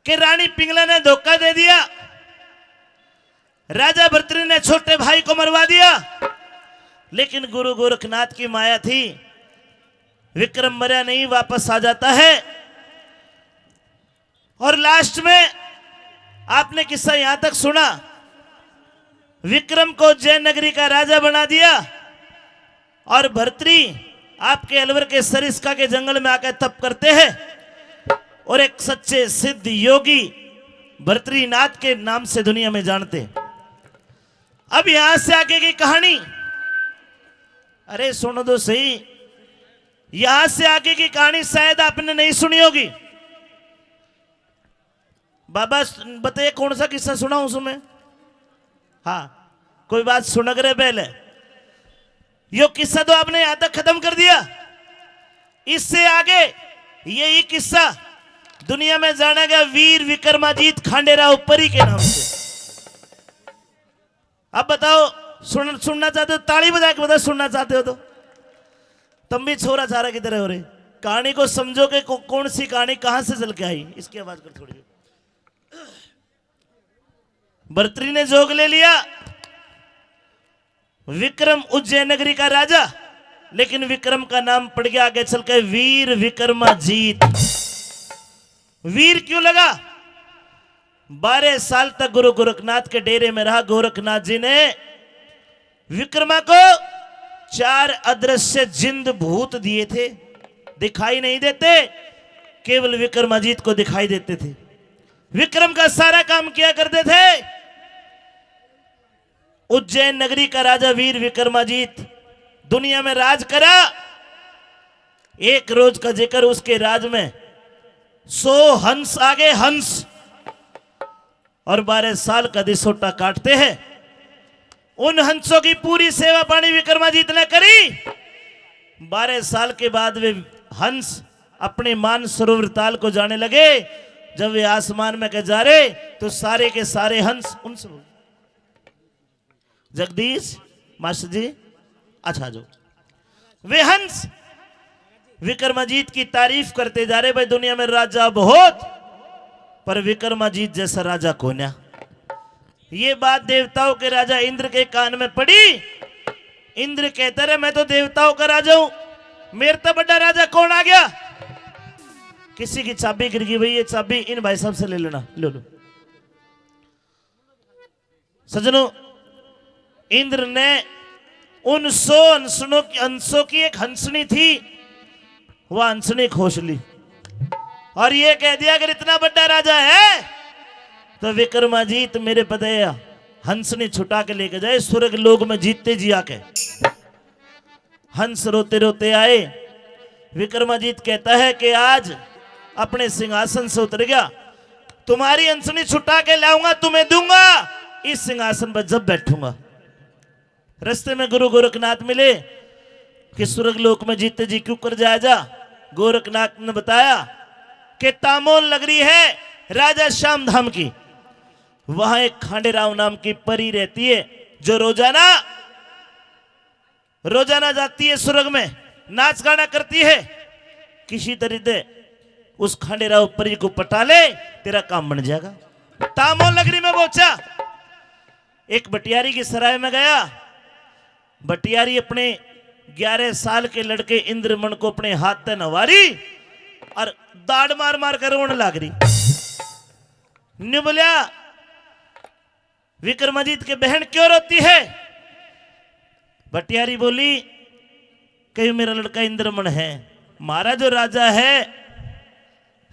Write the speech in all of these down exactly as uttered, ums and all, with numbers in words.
कि रानी पिंगला ने धोखा दे दिया, राजा भर्तृ ने छोटे भाई को मरवा दिया, लेकिन गुरु गोरखनाथ की माया थी, विक्रम मरा नहीं, वापस आ जाता है। और लास्ट में आपने किस्सा यहां तक सुना, विक्रम को उज्जैन नगरी का राजा बना दिया और भर्तृ आपके अलवर के सरिस्का के जंगल में आकर तप करते हैं और एक सच्चे सिद्ध योगी भर्तृनाथ के नाम से दुनिया में जानते हैं। अब यहां से आगे की कहानी, अरे सुनो तो सही, यहां से आगे की कहानी शायद आपने नहीं सुनी होगी। बाबा, बताइए, कौन सा किस्सा सुनाऊं तुम्हें? हाँ, कोई बात सुनक रहे पहले। यो किस्सा तो आपने यहां तक खत्म कर दिया। इससे आगे यही किस्सा दुनिया में जाना गया वीर विक्रमाजीत खांडेराव परी के नाम से। अब बताओ, सुन, सुनना चाहते हो? ताली बजा के बताओ, सुनना चाहते हो तो। तुम भी छोरा छारा की तरह हो रहे, कहानी को समझो कि को, कौन सी कहानी कहां से चल के आई। इसकी आवाज कर थोड़ी। भर्तृ ने जोग ले लिया, विक्रम उज्जैन नगरी का राजा, लेकिन विक्रम का नाम पड़ गया आगे चल के वीर विक्रमाजीत। वीर क्यों लगा? बारह साल तक गुरु गोरखनाथ के डेरे में रहा। गोरखनाथ जी ने विक्रमा को चार अदृश्य जिंद भूत दिए थे, दिखाई नहीं देते, केवल विक्रमाजीत को दिखाई देते थे। विक्रम का सारा काम किया करते थे। उज्जैन नगरी का राजा वीर विक्रमाजीत दुनिया में राज करा। एक रोज का जिक्र, उसके राज में सौ हंस आ गए, हंस, और बारह साल का दिसोटा काटते हैं। उन हंसों की पूरी सेवा पानी विक्रमाजीत ने करी। बारह साल के बाद वे हंस अपने मान सरोवर ताल को जाने लगे। जब वे आसमान में के जा रहे तो सारे के सारे हंस उनसे बोले, जगदीश मास्टर जी, अच्छा, आ जाओ। वे हंस विक्रमाजीत की तारीफ करते जा रहे, भाई दुनिया में राजा बहुत, पर विक्रमाजीत जैसा राजा कोन्या। ये बात देवताओं के राजा इंद्र के कान में पड़ी। इंद्र कहता रहे, मैं तो देवताओं का राजा हूं, मेरे तो बड़ा राजा कौन आ गया? किसी की चाबी गिर गई, भाई ये चाबी इन भाई साहब से ले लेना, ले लो। सजनों, इंद्र ने उन सौ हंसनों की, हंसों की एक हंसनी थी, वह हंसनी खोस ली और ये कह दिया, अगर इतना बड़ा राजा है तो विक्रमाजीत मेरे पदे हंसनी छुटा के लेके जाए स्वर्ग लोक में जीते जी आके। हंस रोते रोते आए। विक्रमाजीत कहता है कि आज अपने सिंहासन से उतर गया, तुम्हारी हंसनी छुटा के लाऊंगा, तुम्हें दूंगा, इस सिंहासन पर जब बैठूंगा। रास्ते में गुरु गोरखनाथ मिले कि स्वर्ग लोक में जीते जी क्यों कर जाया जा। गोरखनाथ ने बताया कि तामोल नगरी है राजा श्याम धाम की, वहां एक खांडेराव नाम की परी रहती है जो रोजाना रोजाना जाती है स्वर्ग में, नाच गाना करती है। किसी तरीके उस खांडेराव परी को पटा ले, तेरा काम बन जाएगा। तामोल नगरी में पहुंचा, एक बटियारी की सराय में गया। बटियारी अपने ग्यारह साल के लड़के इंद्रमण को अपने हाथ से नवारी और दाड़ मार मार कर रोने लाग रही। न्यू बोलिया, विक्रमाजीत के बहन क्यों रोती है? बटियारी बोली, कहीं मेरा लड़का इंद्रमण है, म्हारा जो राजा है,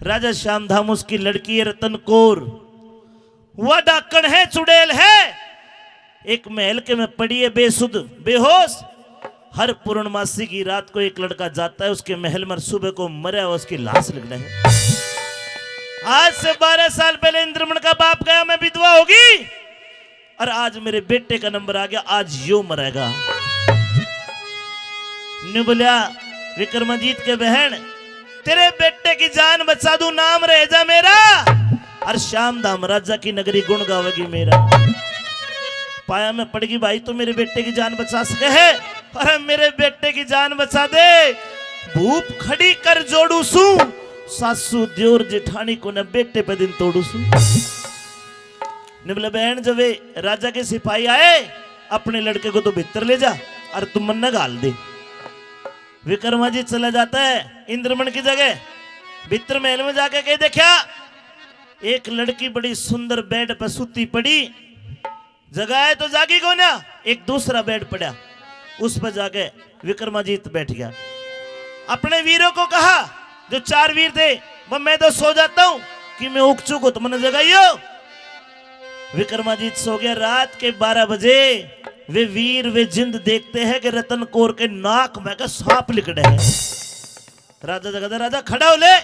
राजा श्याम धाम, उसकी लड़की है रतन कौर, वह डाकण है, चुड़ैल है। एक महल के में पड़ी है बेसुध, बेहोश। हर पूर्णमासी की रात को एक लड़का जाता है उसके महल में, सुबह को मरा हुआ उसकी लाश लगना है। आज से बारह साल पहले इंद्रमण का बाप गया, मैं विधवा होगी, और आज मेरे बेटे का नंबर आ गया, आज यो मरेगा। न्यू बोलिया विक्रमाजीत के बहन, तेरे बेटे की जान बचा दूं, नाम रह जा मेरा, और श्याम धाम राजा की नगरी गुण गावेगी मेरा। पाया में पड़गी, भाई तू मेरे बेटे की जान बचा सके है? अरे मेरे बेटे की जान बचा दे, भूप खड़ी कर जोड़ू सू, सासू, दियोर, जेठानी को न बेटे पे दिन तोड़ू सू। ने बोले, बहन, जब वे राजा के सिपाही आए, अपने लड़के को तो भीतर ले जा और तू मन्ने घाल दे। विक्रमाजीत चला जाता है इंद्रमण की जगह। भीतर महल में जाके कह, देखा, एक लड़की बड़ी सुंदर बेड पे सुती पड़ी, जगाए तो जागी कोन्या। एक दूसरा बेड पड़ा, उस पर जाके विक्रमाजीत बैठ गया। अपने वीरों को कहा, जो चार वीर थे, वो मैं तो सो जाता हूँ, कि मैं उकचुक हो तो मन्ने जगाइयो। विक्रमाजीत सो गया। रात के बारह बजे वे वीर, वे जिंद देखते हैं कि रतन कौर के नाक में का सांप लिकड़े है। राजा जगाता, राजा खड़ा हो ले।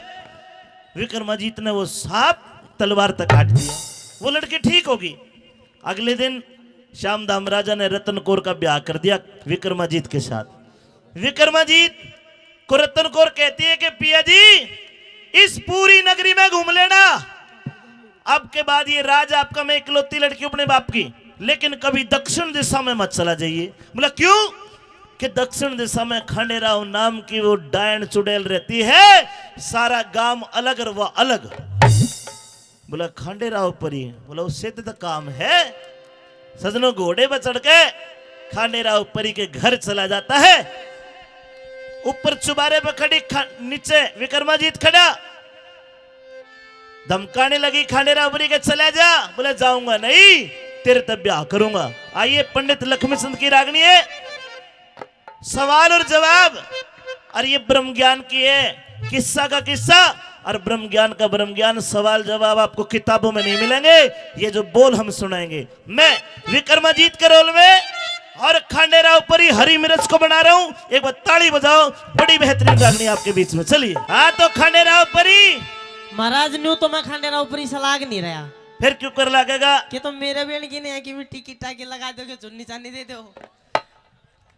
विक्रमाजीत ने वो सांप तलवार तक काट दिया। वो लड़की ठीक होगी। अगले दिन श्याम धाम राजा ने रतन कौर का ब्याह कर दिया विक्रमाजीत के साथ। विक्रमाजीत को रतन कौर कहती है कि पिया जी, इस पूरी नगरी में घूम लेना, अब के बाद ये राज आपका, मैं इकलौती लड़की अपने बाप की, लेकिन कभी दक्षिण दिशा में मत चला जाइए। बोला, क्यों? कि दक्षिण दिशा में खांडेराव नाम की वो डायन चुड़ैल रहती है, सारा गांव अलग और वह अलग। बोला, खांडेराव परी? बोला, वो सिद्ध तो काम है। सजनों, घोड़े पर चढ़ के खांडेराव परी के घर चला जाता है। ऊपर चुबारे पर खड़ी खा-, नीचे विक्रमाजीत खड़ा, धमकाने लगी खांडेराव परी के, चला जा। बोला, जाऊंगा नहीं, तेरे तब ब्याह करूंगा। आइए, पंडित लक्ष्मी चंद की रागनी है। सवाल और जवाब, और ये ब्रह्म ज्ञान की है, किस्सा का किस्सा और ब्रह्म ज्ञान का ब्रह्म ज्ञान। सवाल जवाब आपको किताबों में नहीं मिलेंगे, ये जो बोल हम सुनाएंगे। मैं विक्रमाजीत के रोल में और खांडेराव परी हरी मिर्च को बना रहा हूँ। एक बार ताली बजाओ, बड़ी बेहतरीन रागनी आपके बीच में। चलिए, हाँ तो खांडेराव परी। महाराज, न्यू तो मैं खांडेराव परी सलाग नहीं रहा। फिर क्यों कर लागेगा? कि तो मेरे भी अणगी नहीं है कि भी टिकट टाकी लगा दोगे, चुन्नी चानी दे दो।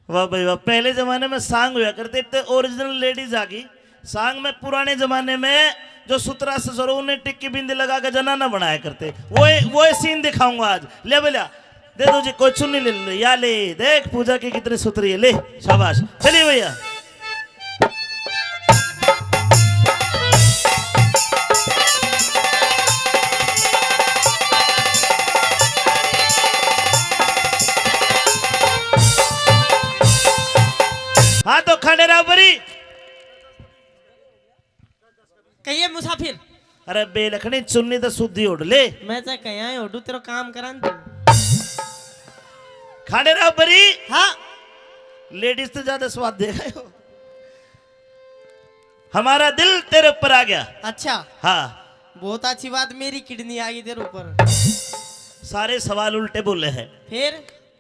वाह भाई वाह, पहले जमाने में सांग हुआ करते थे, ओरिजिनल लेडीज आ गई सांग में। पुराने जमाने में जो सुतरा से जरूर ने टिक्की बिंदी लगा के जनाना बनाया करते, वो वो सीन दिखाऊंगा आज। ले भैया, दे दो जी, कोई चुन्नी ले ले, या ले, देख पूजा की कितनी सुथरी है, ले, शाबाश। चलिए भैया। हाँ तो खांडेराव परी। कहिए मुसाफिर। अरे बेलखनी, चुन्नी तो सूदी ओढ़ ले। मैं चाहे कहीं ओढ़ू, तेरा काम करा न तू। खांडेराव परी। हाँ। लेडीज तो ज्यादा स्वाद दे रहे हो। हमारा दिल तेरे ऊपर आ गया। अच्छा। हाँ। बहुत अच्छी बात, मेरी किडनी आ गई तेरे ऊपर। सारे सवाल उल्टे बोले हैं। फिर?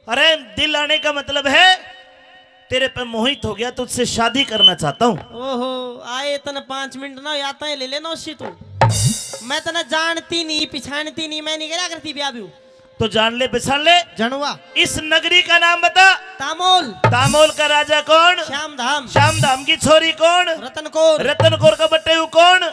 अरे, दिल आने का मतलब है तेरे पे मोहित हो गया, तुझसे शादी करना चाहता हूँ। ओहो, आए तने पाँच मिनट ना आता है, ले लेना उससे तू। मैं तने जानती नहीं, पिछानती नहीं, मैं नहीं करा करती ब्याह ब्यू। तो जान ले, पहचान ले। जनवा। इस नगरी का नाम बता। तामोल। तामोल का राजा कौन? श्याम धाम। श्याम धाम की छोरी कौन? रतन कौर। रतन कौर का बटेऊ कौन?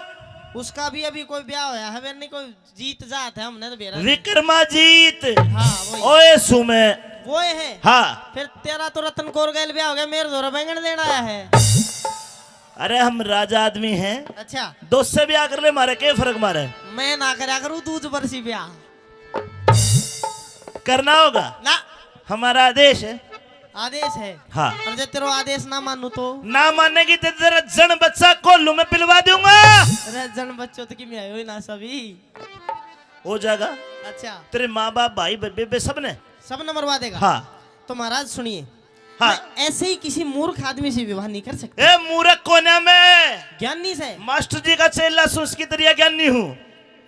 उसका भी अभी कोई ब्याह होया है, वे नहीं कोई जीत जात है, हमने तो बेरा नहीं। विक्रमाजीत। हाँ, वही। ओए सुमे। वो है। हाँ। फिर तेरा तो रतन कौर गैल ब्याह हो गया, मेरे धोरा बैंगन देना आया है। अरे हम राजा आदमी हैं। अच्छा। दो से ब्याह कर ले, मारे के फर्क मारे। मैं ना करया करूँ दूज बरसी ब्याह। करना होगा। ना। हमारा आदेश है। आदेश है। हाँ। और जब तेरा आदेश ना मानू तो? ना मानेगी तो तेरा जन बच्चा कोल्हू में पिलवा दूंगा। अरे जन बच्चों तो किमें आयो ही ना सभी। हो जाएगा। अच्छा। तेरे माँ बाप, भाई, बे-, बेबे सब ने। सब ने मरवा देगा। हाँ। तो महाराज सुनिए। हाँ। मैं ऐसे ही किसी मूर्ख आदमी से विवाह नहीं कर सकता। ए मूर्ख कोन्या मैं। ज्ञानी से। मास्टर जी का चेला सूं, उसकी तरह ज्ञानी हूँ।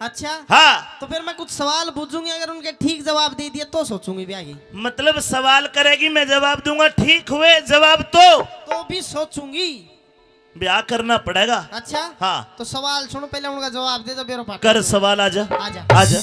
अच्छा। हाँ। तो फिर मैं कुछ सवाल पूछूंगी, अगर उनके ठीक जवाब दे दिए तो सोचूंगी ब्याह की। मतलब सवाल करेगी, मैं जवाब दूंगा, ठीक हुए जवाब तो। तो भी सोचूंगी। ब्याह करना पड़ेगा। अच्छा। हाँ। तो सवाल सुन, पहले उनका जवाब दे दो, बेरो पाट। कर सवाल, आजा। आजा। आजा।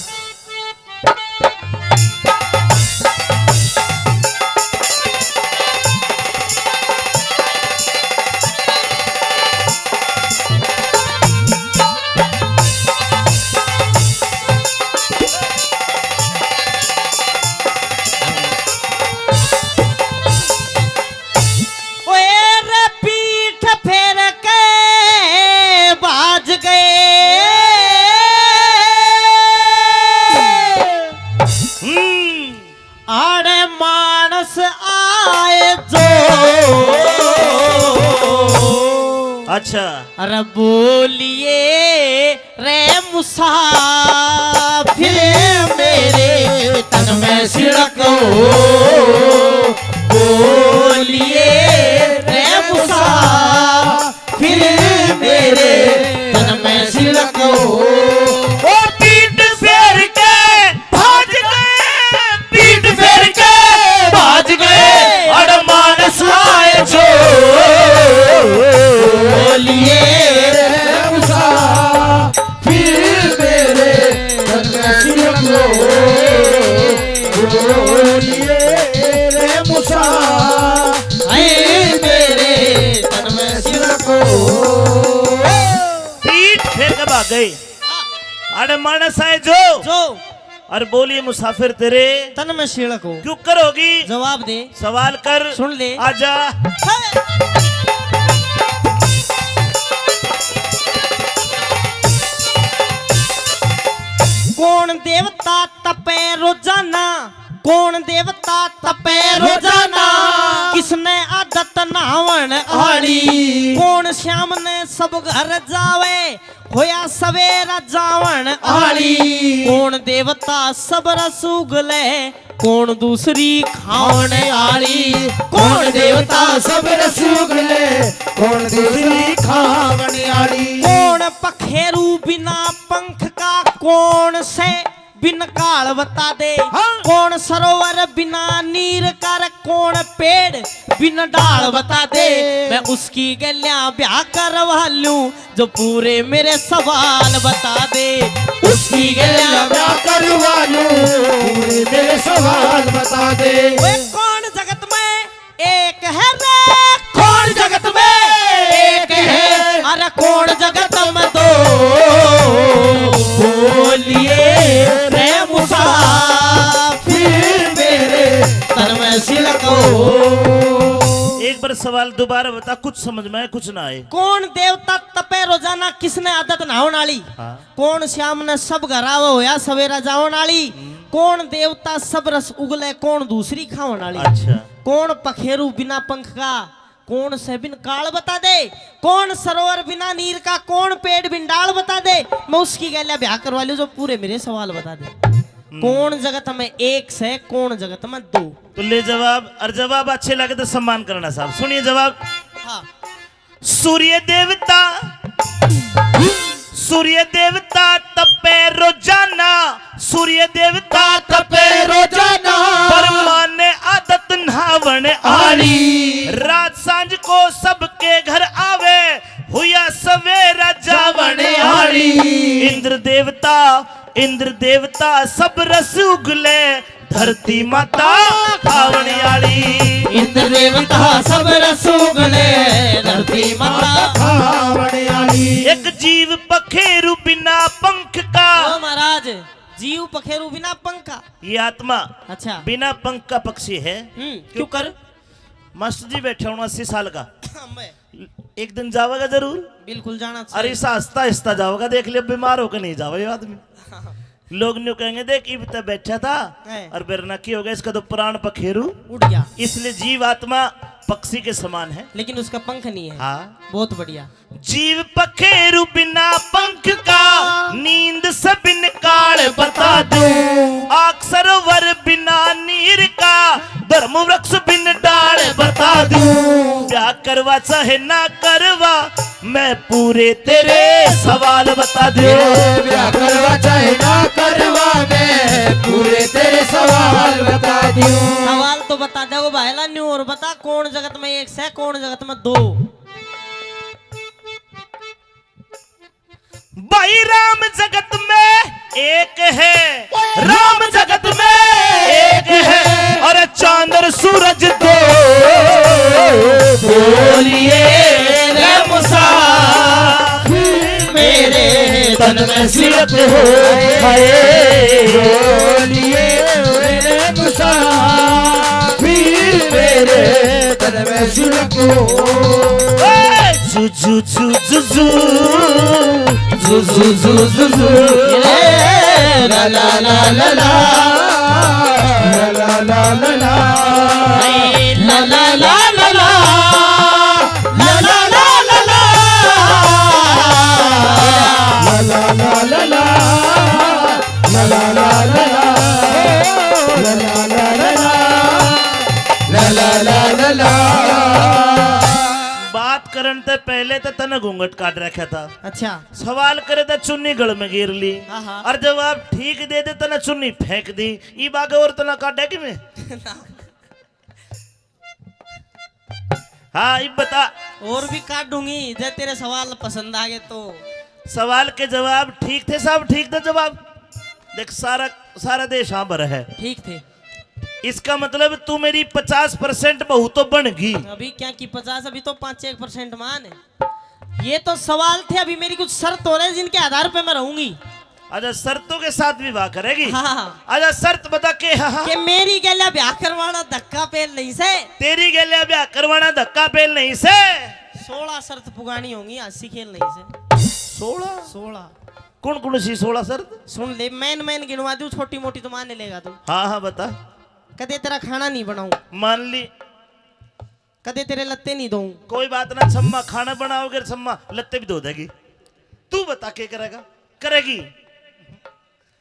ओए रे पीठ फेर के भाज गए। अच्छा। अरे बोलिए रे मुसाफिर मेरे तन में सिड़क हो, बोलिए रे मुसाफिर मेरे तन में सिड़क हो। ओ पीठ फेर के भाज गए, पीठ फेर के भाज गए, अरे मानस आए जो बोलिए रे मुसाफिर मेरे तन में सिड़क हो, बोलिए रे मुसाफिर मेरे तन में सिड़क हो। पीठ फेर के भाग गए, अरे मानस आए जो, जो। और बोलिए मुसाफिर तेरे तन में सिड़क हो। क्यों कर होगी? जवाब दे। सवाल कर। सुन ले। आजा। कौन देवता तपे रोजाना, कौन देवता तपे रोजाना, किसने आदत नहावण आली, कौन श्याम ने सब घर जावे, होया सवेरा जावण आली। कौन देवता सब रस उगले, कौन दूसरी खावण आली। कौन देवता सब रस उगले, कौन दूसरी खावण आली। कौन पखेरू बिना पंख का, कौन से बिन काल बता दे। हाँ। कौन सरोवर बिना नीर कर, कौन पेड़ बिन डाल बता दे। मैं उसकी गैल्या ब्याह करवा लूं, जो पूरे मेरे सवाल बता दे। उसकी गैल्या ब्याह करवा लूं, पूरे मेरे सवाल बता दे। ओए कौन जगत में एक है रे, कौन जगत में एक है, अरे कौन जगत में दो। बोलिए रे मुसाफिर मेरे तन में सिड़क हो। एक बार सवाल दोबारा बता, कुछ समझ में आए, कुछ ना आए। कौन देवता तपे रोजाना, किसने आदत नहावण आली? हाँ। कौन श्याम ने सब घर आवे, होया सवेरा जावण आली? हम्म। कौन देवता सब रस उगले, कौन दूसरी खावण आली? अच्छा। कौन पखेरू बिना पंख का, कौन से बिन काल बता दे, कौन सरोवर बिना नीर का, कौन पेड़ बिन डाल बता दे, मैं उसकी गैल्या ब्याह करवा लूं जो पूरे मेरे सवाल बता दे। हम्म। कौन जगत में एक से, कौन जगत में दो। तो ले जवाब, और जवाब अच्छे लगे तो सम्मान करना साहब। सुनिए जवाब। हाँ। सूर्य देवता, सूर्य देवता तपे रोजाना, सूर्य देवता तपे रोजाना। पर माने आदत नहावण आली। आली। रात सांझ को सबके घर आवे, हुया सवेरा जावण आली। इंद्र देवता, इंद्र देवता सब रस उगले, धरती माता खावण आली। इंद्र देवता सब रस उगले, धरती माता खावण आली। एक जीव पखेरू बिना पंख का। ओ महाराज, जीव पखेरू बिना पंख का। ये आत्मा अच्छा। बिना पंख का पक्षी है। हम्म, क्यों क्यों कर? मास्टर जी बैठे होना अस्सी साल का। मैं। एक दिन जावेगा जरूर। बिल्कुल जाना चाहिए। अरे इसा हंसता हंसता जावेगा, देख लियो बीमार होकर नहीं जावे ये आदमी। लोग न्यू कहेंगे, "देख, इब तक बैठा था हैं। और बेरना की हो गया, इसका तो प्राण पखेरू उड़ गया।" इसलिए जीव आत्मा पक्षी के समान है। लेकिन उसका पंख नहीं है। हाँ। बहुत बढ़िया। जीव पखेरू बिना पंख का, नींद से बिन काल बता दूं। आग सरोवर बिना नीर का, धर्म वृक्ष बिन डाल बता दूं। ब्याह करवा चाहे ना करवा, मैं पूरे तेरे सवाल बता दूं। ब्याह करवा चाहे ना करवा, मैं पूरे तेरे सवाल बता दूं। सवाल तो बता दे वो भाईला न्यू, और बता कौन जगत में एक से, कौन जगत में दो। भाई राम जगत में एक है, राम जगत में एक है, और चांद और सूरज दो। बोलिए रे मुसाफिर मेरे तन में सिड़क हो। हाय। बोलिए रे मुसाफिर मेरे तन में सिड़क हो। ए, जू, जू, जू, जू, जू। जू, जू, जू, जू, जू। ए, ला, ला, ला, ला, ला। ला, ला, ला, ला, ला। ए, ला, ला, ला, ला, ला। ला, ला, ला, ला, ला। पहले तो तने घूंघट काट रखा था। अच्छा। सवाल करे तो चुन्नी गल में गिर ली। हाँ, हाँ। और जवाब ठीक दे दे, तने चुन्नी फेंक दी। इब आगे और तना काटे कि मैं? हाँ, इब बता। और भी काटूंगी, जे तेरे सवाल पसंद आ गए तो। सवाल के जवाब ठीक थे, सब ठीक थे जवाब। देख, सारा, सारा देश हाँ भर है। ठीक थे। इसका मतलब तू मेरी पचास परसेंट बहू तो बन गई। अभी क्या की पचास, अभी तो पाँच एक परसेंट मान है। ये तो सवाल थे, अभी मेरी कुछ शर्त हो रहे हैं जिनके आधार पे मैं रहूंगी। अच्छा, शर्तों के साथ विवाह करेगी? हाँ। अच्छा, शर्त बता के। हाँ, हाँ। कि मेरी गेल्या ब्याह करवाना धक्का पेल नहीं से। तेरी गेल्या ब्याह करवाना धक्का पेल नहीं से। सोलह शर्त पुगानी होंगी, हंसी खेल नहीं से। सोलह? सोलह। कौन कौन सी सोलह शर्त? सुन ले, मैन मैन गिनवा दूं, छोटी मोटी तो मान लेगा तू। हाँ, हाँ, बता। कदे तेरा खाना नहीं बनाऊं। मान ली। कदे तेरे लत्ते नहीं धोऊं। कोई बात ना छम्मा, खाना बनाओगे छम्मा, लत्ते भी धो देगी। तू बता के करेगा? करेगी।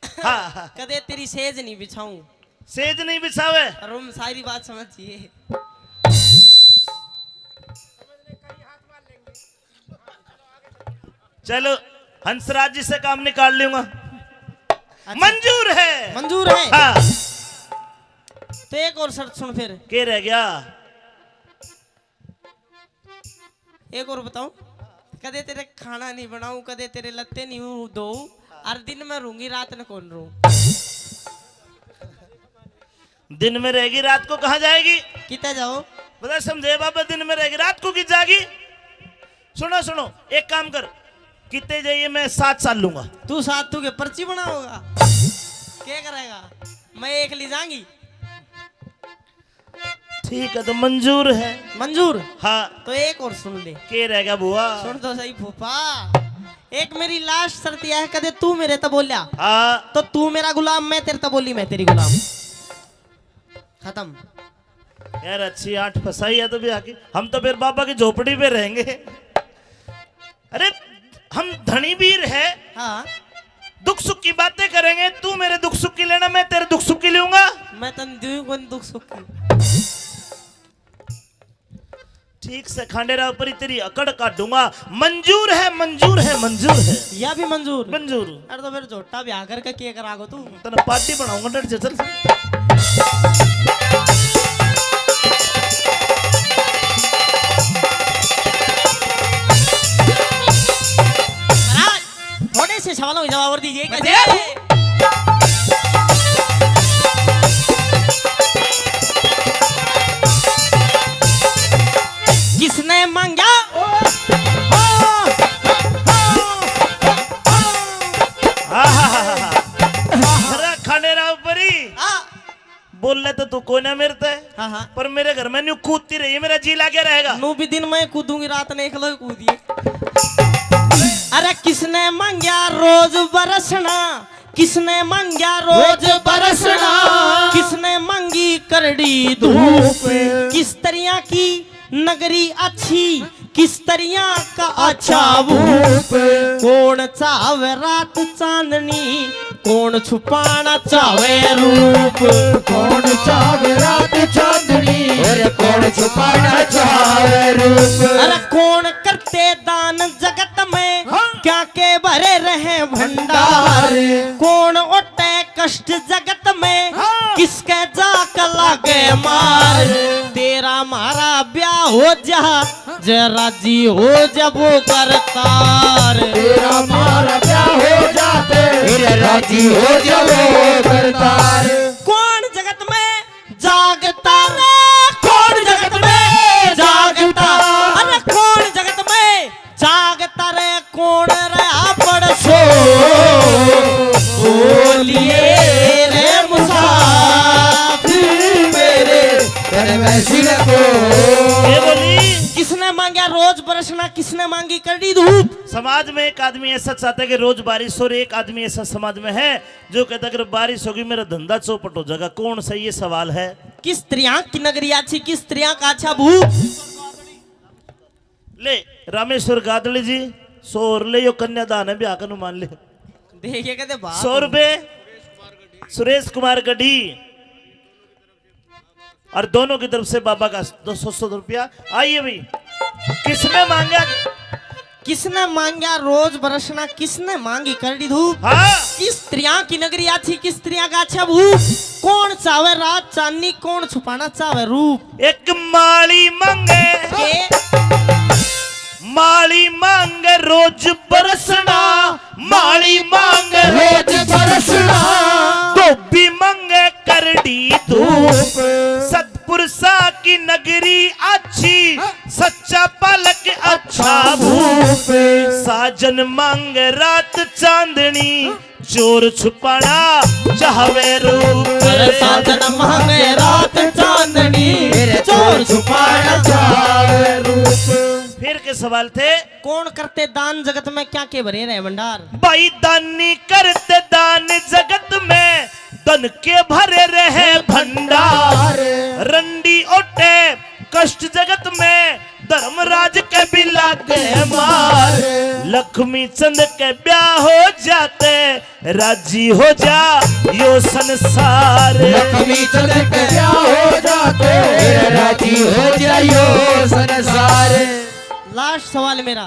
हाँ, हाँ। कदे तेरी सेज नहीं बिछाऊं। सेज नहीं बिछावे। और हम सारी बात समझिए। चलो, हंसराज जी से काम निकाल लूंगा। अच्छा। मंजूर है। मंजूर है। हाँ। तो एक और शर्त सुन फिर। के रह गया? एक और बताऊं, कदे तेरे खाना नहीं बनाऊं, कदे तेरे लत्ते नहीं धोऊं, और दिन में रूंगी, रात ने कौन रूं? दिन में रहेगी, रात को कहाँ जाएगी? किते जाओ? बता समझे बाबा, दिन में रहेगी, रात को कित जाएगी? सुनो, सुनो, एक काम कर, किते जाइए, मैं साथ साथ लूंगा। तू साथ तू के पर्ची बनाओगा? क्या करेगा? मैं एक ले जाऊंगी। ठीक है, तो मंजूर है। मंजूर? हाँ। तो एक और सुन ले। के रह गया बुआ? सुन तो सही फूफा, एक मेरी लास्ट शर्त यह है, कदे तू मेरे ते बोलिया, हाँ। तो तू मेरा गुलाम, मैं तेरे ते बोली, मैं तेरी गुलाम। खत्म। यार, अच्छी आंट फंसाई है तो भी आके, हम तो फिर बाबा की झोपड़ी पे रहेंगे। अरे, हम धनी वीर है। हाँ। दुख सुख की बातें करेंगे, तू मेरे दुख सुख की लेना, मैं तेरे दुख सुख की लूंगा। मैं तन दूं कौन दुख सुख की। ठीक से खांडेराव परी तेरी अकड़ काटूंगा। मंजूर है, मंजूर है, मंजूर है। या भी मंजूर? मंजूर। अरे तो फिर झोटा ब्याह करके के करागो तू? तने पार्टी बनाऊंगा, डट जा, चल। महाराज, थोड़े से सवालों के जवाब और दीजिए। कैसे? किसने मांगा? अरे खांडेराव परी। हाँ। बोले तो तू कोई ना मेरे ते। हाँ, हाँ। पर मेरे घर में न्यू कूदती रही, मेरा जी लाग्या रहेगा। नू भी दिन में कूदूंगी, रात ने एकलो ही कूदिए। अरे किसने मांग्या रोज बरसना, किसने मांग्या रोज रोज बरसना, बरसना। किसने मांगी करड़ी धूप, धूप। किस तरिया की नगरी अच्छी, किस तरिया का अच्छा भूप। कौन चावे रात चांदनी, कौन छुपाना चावे रूप। कौन चावे रात चांदनी, अरे कौन छुपाना चावे रूप। अरे कौन करते दान जगत में, हाँ। क्या के भरे रहे भंडार। भंडार। कौन ओटे कष्ट जगत में, हाँ। किसके जाक लागे मार। तेरा म्हारा ब्याह हो जा, जै राजी हो जा वो करतार। तेरा म्हारा ब्याह हो जाते, जै राजी हो जा वो करतार। कौन जगत में जागता रे, कौन जगत में जागता, अरे कौन जगत में जागता रे, कौन रहा पड़सो बोलिए रे मुसाफिर मेरे, कर वैसी रखो। ये बोली। किसने मांगा रोज बरसना, किसने मांगी करड़ी धूप? समाज में एक आदमी ऐसा चाहता है कि रोज बारिश हो, और एक आदमी ऐसा समाज में है जो कहता है, अगर बारिश होगी, मेरा धंधा चौपट हो जाएगा। कौन सा ये सवाल है? किस स्त्रियां की नगरी अच्छी, किस स्त्रियां का अच्छा भूप? ले, रामेश्वर गादड़ी जी, सौ और ले, यो कन्यादान है, ब्याह का मान ले। देखिए, कहते बाप सौ रुपए, सुरेश कुमार गढ़ी। और दोनों की तरफ से बाबा का दो सौ, सौ रुपया। आइए भाई, किसने मांगा? किसने मांग्या रोज बरसना, किसने मांगी करड़ी धूप? हाँ। किस स्त्रियां की नगरी आछी, किस स्त्रियां का अच्छा भूप? कौन चावे रात चांदनी, कौन छुपाना चावे रूप? एक माली मांगे, के? माली मांगे रोज बरसना, माली मांगे रोज बरसना, धोबी मांगे करड़ी धूप। सत पुरुषा की नगरी अच्छी, सच्चा पालक अच्छा भूप। साजन मांगे रात चांदनी, चोर छुपाना चाहवे रूप। अरे साजन मांगे रात चांदनी, चोर छुपाना चाहवे रूप। फिर के सवाल थे? कौन करते दान जगत में, क्या के भरे रहे भंडार? भाई दानी करते दान जगत में, धन के भरे रहे भंडार। रंडी ओटे कष्ट जगत में, धर्मराज के भी लागे मार। लक्ष्मी चंद के ब्याह हो जाते, राजी हो जा यो संसार। लक्ष्मी चंद के ब्याह हो जाते, राजी हो जा यो संसार। लास्ट सवाल मेरा,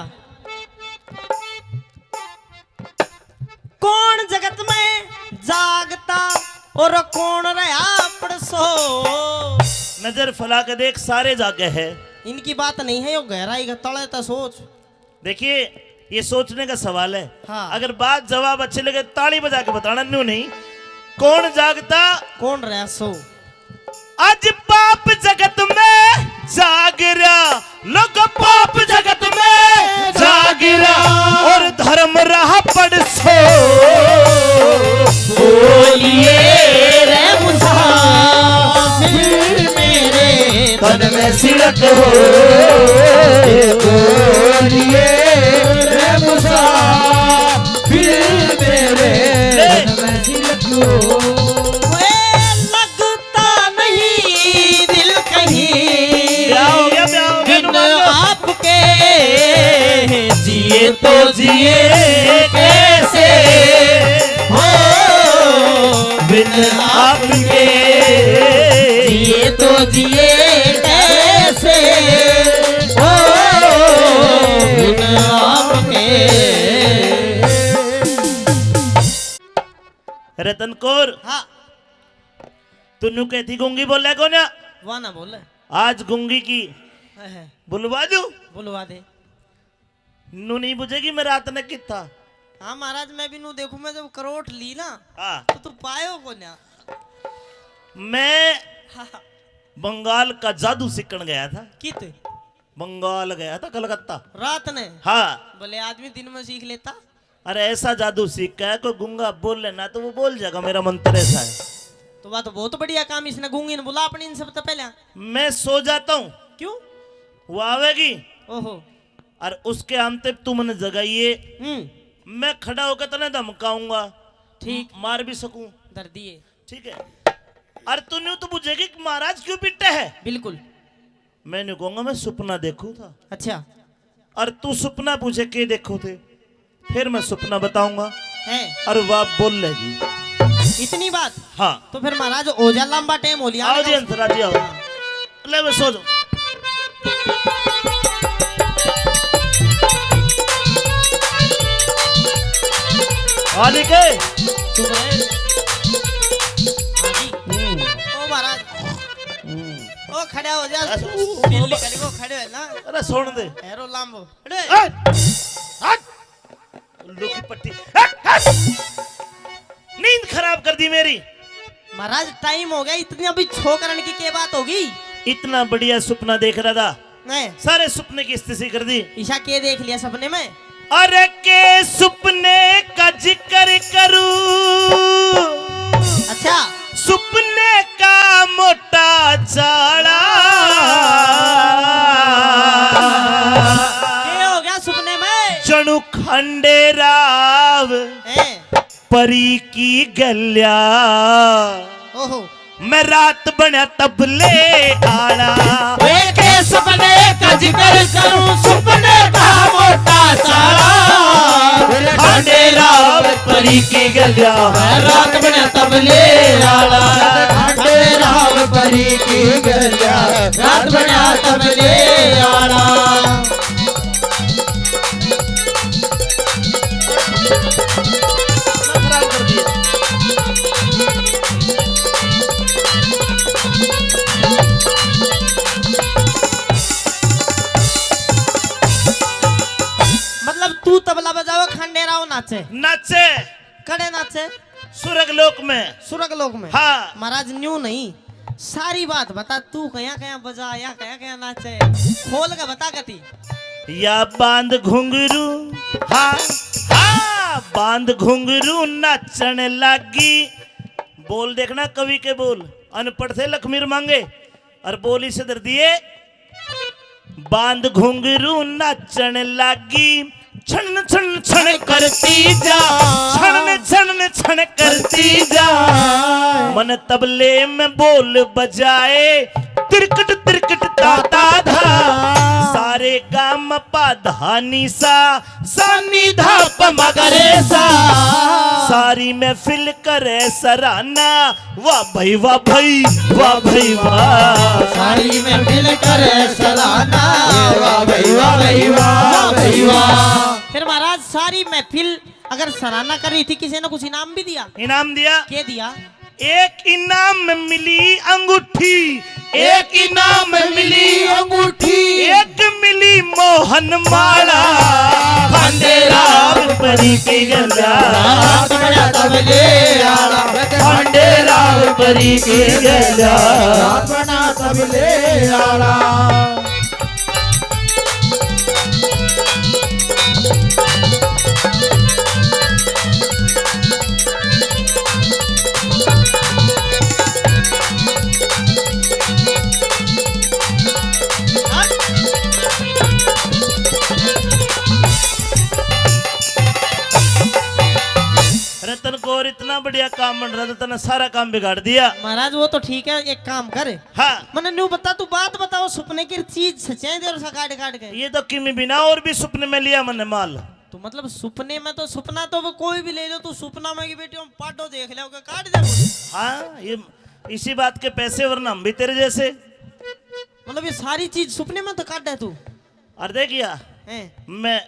कौन जगत में जागता और कौन रहा पड़सो? नजर फैला के देख, सारे जागे हैं। इनकी बात नहीं है, यो गहराई के तले तो सोच। देखिए, ये सोचने का सवाल है। हाँ। अगर बात जवाब अच्छे लगे, ताली बजा के बताना, न्यू नहीं। कौन जागता? कौन रहा सो? आज पाप जगत में जाग रहा, लोग पाप जगत में जाग रहा, और धर्म रहा पड़सो। बोलिए रे मुसाफिर मेरे तन में सिड़क हो, बोलिए रे मुसाफिर मेरे तन में सिड़क हो। ओए, लगता नहीं दिल कहीं। ब्याह हो गया, ब्याह हो गया, बिन नुमान। आपके जिए तो जिए कैसे हो, बिन आपके जिए तो जिए कैसे हो, बिन आपके। रतन कौर, हाँ। तू न्यू कहती गूंगी बोले को ना? वाह ना बोले। आज गूंगी की है। बुलवा दूं? बुलवा दे। नू नहीं बुझेगी मैं रात ने कित था। हाँ महाराज, मैं भी नू देखूं, मैं जब करोट ली ना, हाँ। तो तू पायो को ना। मैं हाँ। बंगाल का जादू सीखण गया था। कित? बंगाल गया था, कलकत्ता। रात ने? हाँ। भले आदमी दिन में सीख लेता। अरे ऐसा जादू सीख के कोई गूंगा बोले ना तो वो बोल जाएगा, मेरा मंत्र ऐसा है। तो वह तो बहुत बढ़िया काम, इसने गूंगी ने बुला अपनी इन सब तो पहले। मैं सो जाता हूँ। क्यों? वो आवेगी। ओहो। और उसके आमते तू मने जगाइए। हम्म। मैं खड़ा होकर तने धमकाऊंगा। ठीक। मार भी सकूं। धर दिए। ठीक है। और तू न्यू तो बुझेगी कि महाराज क्यों पिटे है? बिल्कुल। मैं न्यू कहूंगा, मैं सुपना देखूं था। अच्छा। और तू सुपना पूछे के देखो थे, फिर मैं सुपना बताऊंगा। हैं? और वह बोल लेगी। इतनी बात? हाँ। तो फिर महाराज हो जा, लंबा टाइम हो लिया। आओ जी अंतरा जी, आओ। हाँ। ले बे, सो जाओ। आली के। चुप रहे। हाँ जी। हम्म। ओ महाराज। हम्म। ओ खड़ा हो जा। अरे, दिल्ली कल को खड़े हो ना। अरे सुन दे। हेरो लांबो। अरे। हट। हट। उल्लू की पट्टी। हट, हट। नींद खराब कर दी मेरी। महाराज, टाइम हो गया, इतनी अभी छो करने की क्या बात होगी? इतना बढ़िया सुपना देख रहा था। नहीं। सारे सुपने की स्थिति कर दी। ईशा के देख लिया सपने में? अरे के सुपने का जिक्र करूं। अच्छा। सुपने का मोटा चाला। के हो गया सुपने में? जणु खंडेराव ए। परी की गल्या। ओहो। मैं रात बण्या तबले आला। ओए के सुपने का जिक्र करूं, सुपने का मोटा चाला। खंडेराव परी की गल्या। मैं रात बण्या तबले आला। खंडेराव परी की गल्या। रात बण्या तबले आला। नाचे। कड़े नाचे? सुरग लोक में। सुरग लोक में? हाँ। महाराज, न्यू नहीं, सारी बात बता, तू कया कया बजा या कया कया नाचे, खोल के बता कती। या बांध घुंघरू, हाँ, हाँ, बांध घुंघरू नाचण लागी। बोल देखना कवि के बोल, अनपढ़ थे लखमीर मांगे, और बोल इसे धर दिए। बांध घुंघरू नाचण लागी, छन छन छन करती जा, छन छन छन करती जा। मन तबले में बोल बजाए, तिरकट तिरकट ताता धा। सारे गाम पा धानी सा, सानी धा प मगरे सा। सारी महफिल करे सराहना, वाह भाई वाह भाई, वाह भाई वाह। सारी महफिल करे सराहना, वाह भाई वाह भाई वाह, वाह भाई वाह। फिर महाराज, सारी महफिल अगर सराहना कर रही थी, किसी ने कुछ इनाम भी दिया? इनाम दिया। के दिया? एक इनाम में मिली अंगूठी, एक इनाम में मिली अंगूठी, एक मिली मोहन माला। खंडे राम परी की गंजा, रात बड़ा तबले आला। खंडे राम परी की गंजा, रात बड़ा तबले आला। रतन को और इतना बढ़िया काम बन रहा था, तने सारा काम बिगाड़ दिया। महाराज, वो तो ठीक है, एक काम कर। हाँ। मने न्यू बता, तू बात बताओ, सुपने की चीज सच्चाई दे और सा काट काट के। ये तो किमी बिना और भी सुपने में लिया मैंने माल। तो मतलब सुपने में तो, सुपना तो वो कोई भी ले लो, तू सुपना में की बेटी हम पाडो देख ले, ओके काट दे। हाँ, ये इसी बात के पैसे, वरना हम भी तेरे जैसे। मतलब ये सारी चीज सुपने में तो काट है तू। और देखिया, हैं? मैं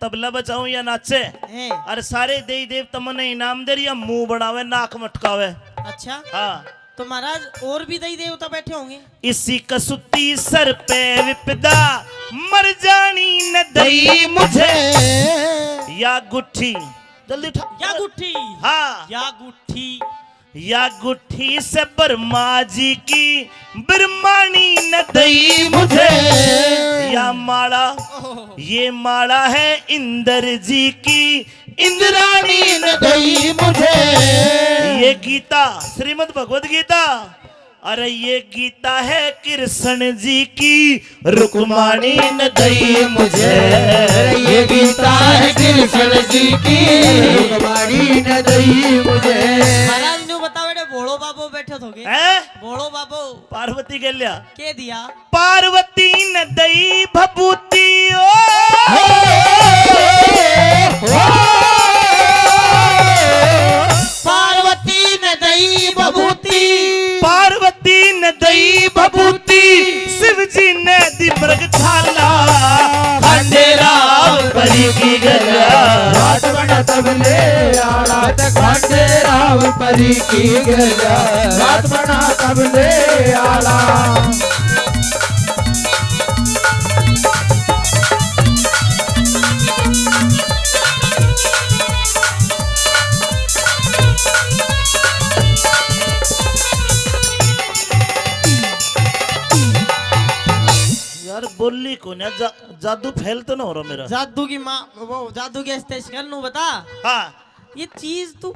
तबला बजाऊं या नाचे, हैं? और सारे देई देवता मने इनाम दे रिया, मुंह बनावे, नाक मटकावे। अच्छा। हाँ। तो महाराज, और भी देई देवता बैठे होंगे? इसी कसूती सर पे विपदा, मर जानी न दई मुझे। या गुट्ठी, जल्दी उठा। या गुट्ठी। हाँ। या गुट्ठी। या गुट्ठी से ब्रह्मा जी की, ब्रह्माणी न दई मुझे। या माला, ओह। ये माला है इंद्र जी की, इंद्राणी न दई मुझे। ये गीता, श्रीमद् भगवत गीता, अरे ये गीता है कृष्ण जी की, रुक्माणी न दई मुझे। ये गीता है कृष्ण जी की, रुक्माणी न दई मुझे। महाराज न्यू बताओ, एड़े भोलो बाबो बैठे थे। हैं? भोलो बाबो। पार्वती के लिया। के दिया? पार्वती न दई भभूति ओ। पार्वती न दई भभूति। पार्वती न दई भभूति, शिव जी ने दी मृग छाला। खंडे राम परी की गजा। रात बना तबले आला। खंडे राम परी की गजा। रात बना तबले आला। यार, बोली को ना, जा-, जादू फेल तो ना हो रहा मेरा। जादू की माँ, वो जादू की स्टेज कर नू बता। हाँ। ये चीज तू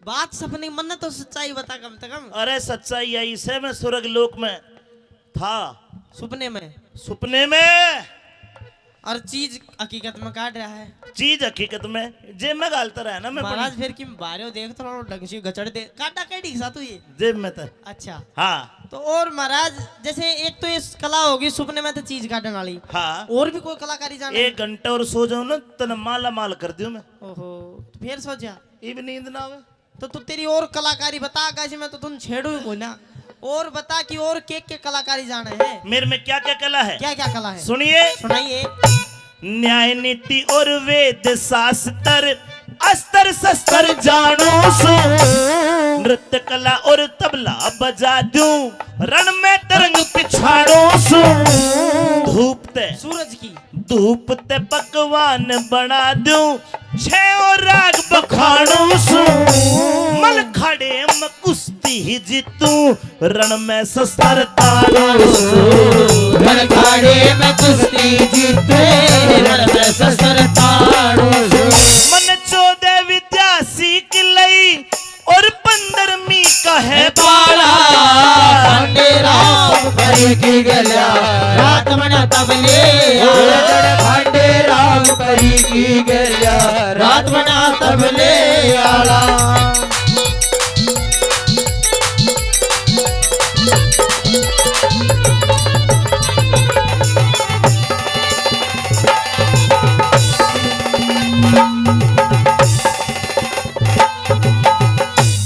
बात सपने, मन्ने तो सच्चाई बता कम से कम। अरे, सच्चाई यही से, मैं स्वर्ग लोक में था। सुपने में? सुपने में। और चीज हकीकत में काट रहा है। चीज हकीकत में जेब में घालता रहा ना मैं महाराज, अपनी। फिर किम बारे हो, देख तो ढंग से गचड़ दे, काटा कई ढीक सा तू ये। जेब में तो। अच्छा। हाँ। तो और महाराज, जैसे एक तो ये कला होगी सुपने में तो चीज काटने वाली। हाँ। और भी कोई कलाकारी जाने? एक घंटा और सो जाऊं ना, तने माला माल कर दूं मैं। ओहो, तो फिर सो जा। इब नींद ना आवे। तो तू तेरी और कलाकारी बता, कैसे मैं तो तुम छेड़ू ही कोई ना। और बता कि और के के कलाकारी जाने हैं? मेरे में क्या क्या कला है? क्या क्या कला है? सुनिए। सुनाइए। न्याय नीति और वेद शास्त्र, अस्त्र शस्त्र जानू सू, नृत्य कला और तबला बजा दूं, रण में तरंग पिछाड़ू सू। धूप ते सूरज की। धूप ते पकवान बना दूं, छह राग बखाणू सूं। मल खाड़े में कुश्ती जीतूं, रण में शस्त्र ताणू सूं। रण खाड़े में कुश्ती जीतूं, रण में शस्त्र ताणू सूं। मन चौदह विद्या सीख लई, और पंद्रहवीं का है पाला। खंडे राव परी की गल्या, रात बना तबले आला। खंडे राव परी की गल्या, रात बना तबले आला।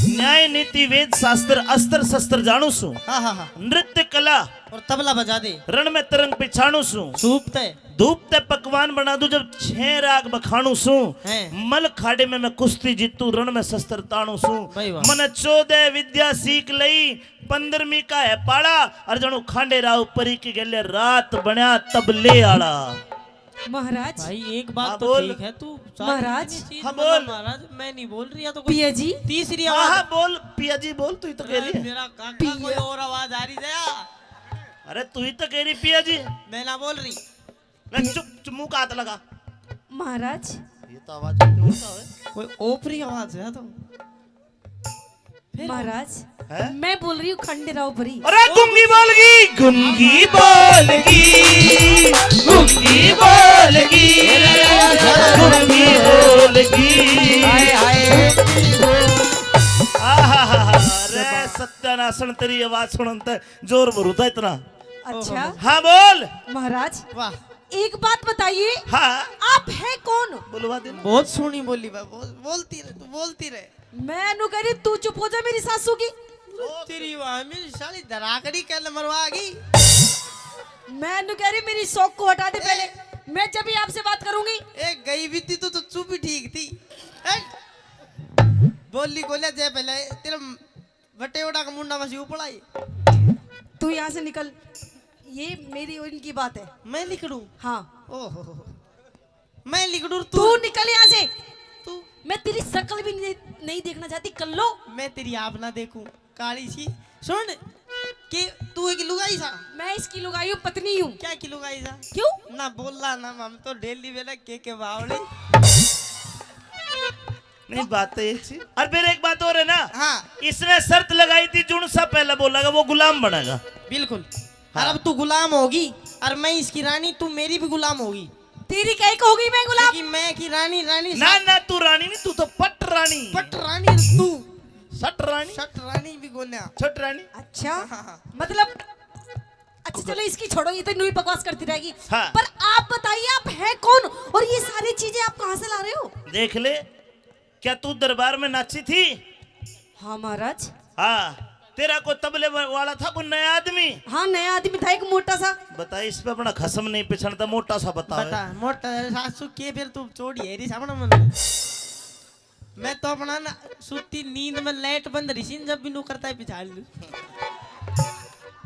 न्याय नीति वेद शास्त्र अस्त्र शस्त्र जाणू सूं। हाँ, हाँ, हाँ। नृत्य कला और तबला बजा दे। रण में तरंग पिछाणू सूं। सूप ते। धूप ते पकवान बना दूं जब छह राग बखाणू सूं। हैं। मल खाड़े में मैं कुश्ती जीतूं, रण में शस्त्र ताणू सूं। भाई वाह। मन चौदह विद्या सीख लई, पंद्रहवीं का है पाला, और जणू खांडे राव परी की गले रात बण्या तबले आला। महाराज। भाई, एक बात हाँ, तो बोल। ठीक है, तू सारी महाराज। इतनी चीज हाँ, मतलब, बोल। महाराज, मैं नहीं बोल रही, या तो कोई पिया जी। तीसरी हाँ, आवाज। हाँ, बोल, पिया जी बोल, तू ही तो कह रही है। मेरा काका, पिया। कोई और आवाज आ रही है। अरे, तू ही तो कह रही, पिया जी। मैं ना बोल रही। ले, चुप, चुप, मुंह का हाथ लगा। महाराज। ये तो आवाज होता है। कोई ओपरी आवाज है तो। फिर? महाराज, हैं? मैं बोल रही हूँ खंडेराव परी। अरे गूंगी बोलगी, गूंगी बोलगी, गूंगी बोलगी, गूंगी बोलगी। हाय, हाय। आहाहा, अरे सत्यानाशन, तेरी आवाज सुनन ते जोर भरू था इतना। अच्छा। हाँ, बोल। महाराज, वाह। एक बात बताइए, हाँ। आप हैं कौन? बुलवा दे ना। बहुत सोहनी बोली बा, बोल, बोलती रहे, तू बोलती रहे। मैं नु कह रही, तू चुप हो जा मेरी सासू की। ओ तेरी वाह, मेरी साली धराकड़ी कल मरवा गई। मैं नु कह रही, मेरी शौक को हटा दे पहले। ए। मैं जब भी आपसे बात करूंगी। ए, गई भी थी तो, तो चुप ही ठीक थी। ए, बोली गोल्या जय पहले तेरे बटेवड़ा का मुंडा बस ऊपर आई। तू यहाँ से निकल, ये मेरी और इनकी बात है। मैं निकलूं? हाँ। ओहो, मैं निकलूं, तू तू निकल यहाँ से। तू मैं तेरी शक्ल भी नहीं, नहीं देखना चाहती, कल्लो। मैं तेरी आप ना देखूं, काली सी। सुन, कि तू एक लुगाई सा? मैं इसकी लुगाई हूँ, पत्नी हूँ। क्या की लुगाई सा? क्यों? ना बोला ना, हम तो डेली वेला के के बावली। नहीं, बात तो ये थी। और फिर एक बात और है ना, हाँ। इसने शर्त लगाई थी, जुन सा पहला बोलेगा, वो गुलाम बनेगा। बिल्कुल। हाँ। और अब तू गुलाम होगी, और मैं इसकी रानी, तू मेरी भी गुलाम होगी। तेरी कई को होगी मैं गुलाम? क्योंकि मैं की रानी, रानी ना, सा- ना, तू रानी नहीं, तू तो पट रानी। पट रानी तू। सट रानी। सट रानी भी गोन्या। छट रानी। अच्छा, हाँ, हाँ, हाँ। मतलब, अच्छा, चलो, इसकी छोड़ो, ये तो न्यू ही बकवास करती रहेगी। हाँ। पर आप बताइए, आप हैं कौन और ये सारी चीजें आप कहाँ से ला रहे हो? देख ले, क्या तू दरबार में नाची थी? हाँ महाराज। हाँ, तेरा कोई तबले वा-, वाला था, कोई नया आदमी? हाँ, नया आदमी था, एक मोटा सा। बता, इस पे अपना खसम नहीं पिछड़ता, मोटा सा बता। बता, मोटा सासू के, फिर तू चोड़ी है री सामने मन। मैं तो अपना ना, सुती नींद में लाइट बंद रही सी, जब भी नू करता है पिछाड़ लूं।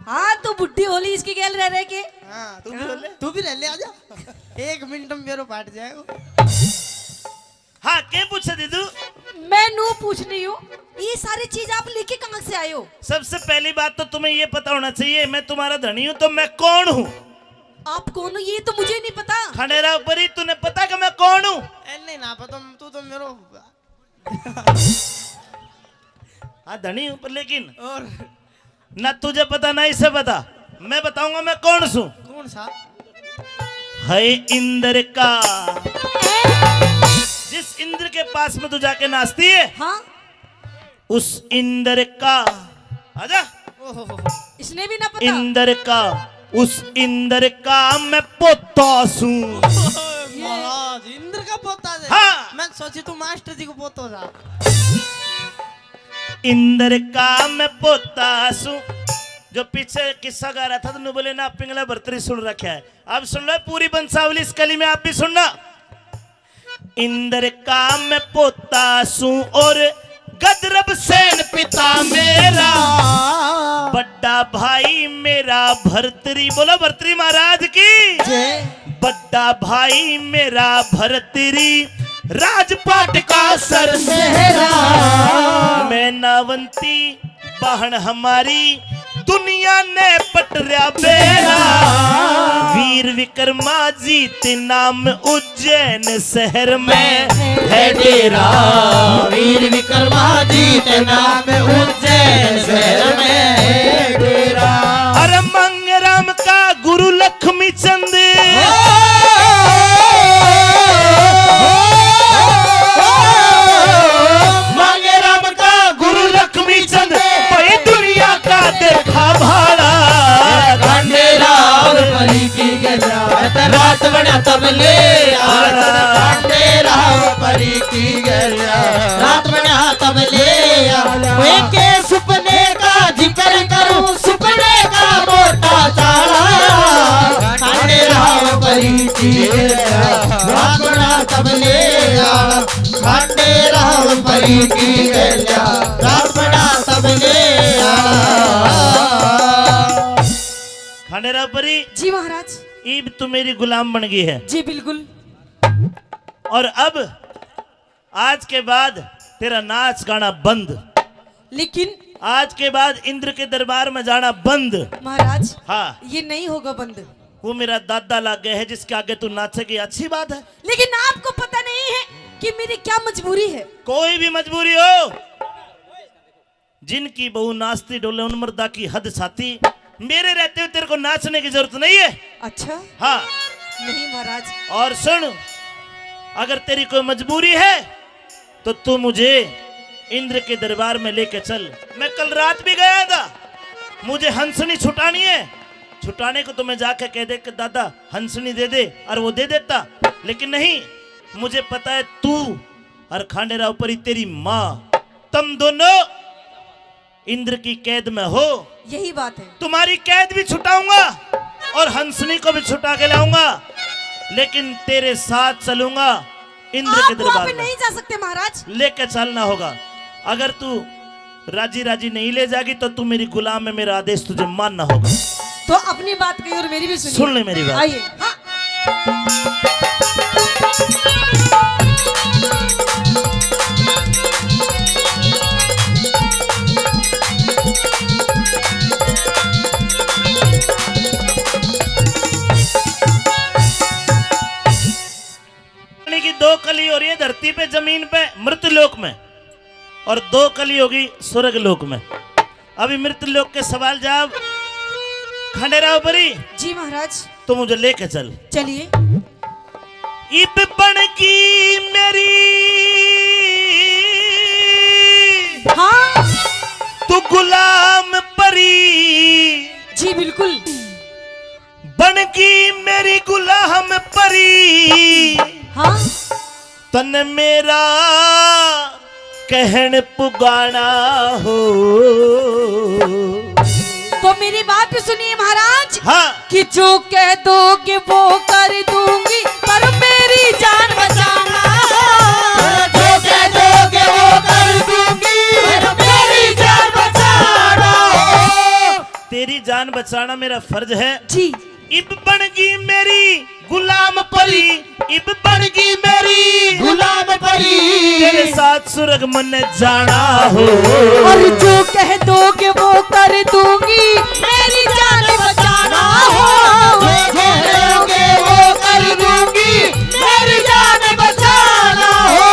हाँ, तू बुढ़ी होली इसकी गैल रह रह के। हाँ, तू भी हो ले। तू भी रह ले, आजा। एक मिनट में मेरो फाट जाएगा। हाँ, के पूछे दीदू? मैं नू पूछ रही हूँ, ये सारी चीज आप लेके कहाँ से आए हो? सबसे पहली बात तो तुम्हें ये पता होना चाहिए, मैं तुम्हारा धनी हूँ, तो मैं कौन हूँ? आप कौन हो, ये तो मुझे नहीं पता। खंडेराव परी, तूने पता कि मैं कौन हूँ? ए, नहीं ना पता, तू तो मेरो हाँ, धनी हूँ, पर लेकिन और ना तुझे पता, ना इसे पता। मैं बताऊंगा मैं कौन सू। कौन सा? है इंद्र का। जिस इंद्र के पास में तू जाके नाचती है, हाँ। उस इंद्र का। आजा। ओहो। इसने भी ना पता। इंद्र का, उस इंद्र का मैं पोता सूं। महाराज, इंद्र का पोता है? हाँ। मैं सोची तू मास्टर जी को पोतो था। इंद्र का मैं पोता सूं। जो पीछे किस्सा गा रहा था, तो बोले ना, पिंगला भरतरी सुन रखा है। अब सुन लो पूरी वंशावली इस कली में, आप भी सुनना। इंद्र का मैं पोता सूं और गदरब सेन पिता मेरा, बड़ा भाई मेरा भरतरी। बोलो भरतरी महाराज की जय। बड़ा भाई मेरा भरतरी, राजपाट का सर सेहरा। मैं नावंती बहन हमारी, दुनिया ने पटरा बेरा। वीर विक्रमा जीत नाम उज्जैन शहर में है डेरा। वीर विक्रमा जीत नाम उज्जैन शहर में है डेरा। अरे मांगेराम का गुरु लक्ष्मी चंद। मांगेराम का गुरु लक्ष्मी चंद, भाई दुनिया का देखा भाड़ा। खंडेराव परी की गैया, रात बना तबले आड़ा। खंडेराव परी की गैया, रात बना तबले आड़ा। वे के सुपने का जिक्र करूं, सुपने का मोटा चाला। खंडेराव परी की गैया, रात बना तबले आड़ा। खंडेराव परी की गैया, रात बना तबले आड़ा। खंडेराव परी, जी महाराज। ईब तू मेरी गुलाम बन गई है। जी बिल्कुल। और अब आज के बाद तेरा नाच गाना बंद। लेकिन आज के बाद इंद्र के दरबार में जाना बंद। महाराज, हाँ। ये नहीं होगा बंद। वो मेरा दादा लाग गया है, जिसके आगे तू नाचेगी, अच्छी बात है। लेकिन आपको पता नहीं है कि मेरी क्या मजबूरी है। कोई भी मजबूरी हो, जिनकी बहू नाचती डोले उन मर्दा की हद छाती। मेरे रहते हुए तेरे को नाचने की जरूरत नहीं है। अच्छा? हाँ। नहीं महाराज। और सुन, अगर तेरी कोई मजबूरी है तो तू मुझे इंद्र के दरबार में लेके चल। मैं कल रात भी गया था, मुझे हंसनी छुटानी है। छुटाने को तो मैं जाके कह दे कि दादा हंसनी दे दे, और वो दे देता, लेकिन नहीं, मुझे पता है तू और खांडेराव परी तेरी माँ, तुम दोनों इंद्र की कैद में हो। यही बात है। तुम्हारी कैद भी छुटाऊंगा और हंसनी को भी छुटा के लाऊंगा, लेकिन तेरे साथ चलूंगा इंद्र के आप वहां दरबार पे में। नहीं जा सकते महाराज। लेके चलना होगा। अगर तू राजी राजी नहीं ले जाएगी तो तू मेरी गुलाम है, मेरा आदेश तुझे मानना होगा। तो अपनी बात कही और मेरी भी सुनिए। सुन ले मेरी बात। आइए। हाँ। यानी कि दो कली हो रही है धरती पे, जमीन पे, मृत्यु लोक में, और दो कली होगी स्वर्ग लोक में। अभी मृत्यु लोक के सवाल जवाब। खंडेराव परी, जी महाराज। तू मुझे लेके चल। चलिए। इब बन गई मेरी, हाँ। तू गुलाम परी। जी बिल्कुल। बन गई मेरी गुलाम परी। हाँ। तन मेरा कहन पुगाना हो। तो मेरी बात भी सुनिए महाराज। हाँ। कि जो कह दोगे वो कर दूंगी, पर मेरी जान बचाना। जो कह दोगे वो कर दूंगी, पर मेरी जान बचाना। तेरी जान बचाना मेरा फर्ज है। जी। इब बन गई मेरी गुलाम परी, इब बन गई मेरी गुलाम परी। तेरे साथ स्वर्ग मन्ने जाना हो। और जो कह दोगे वो कर दूंगी, मेरी जान बचाना हो। जो कह दोगे वो कर दूंगी, मेरी जान बचाना हो।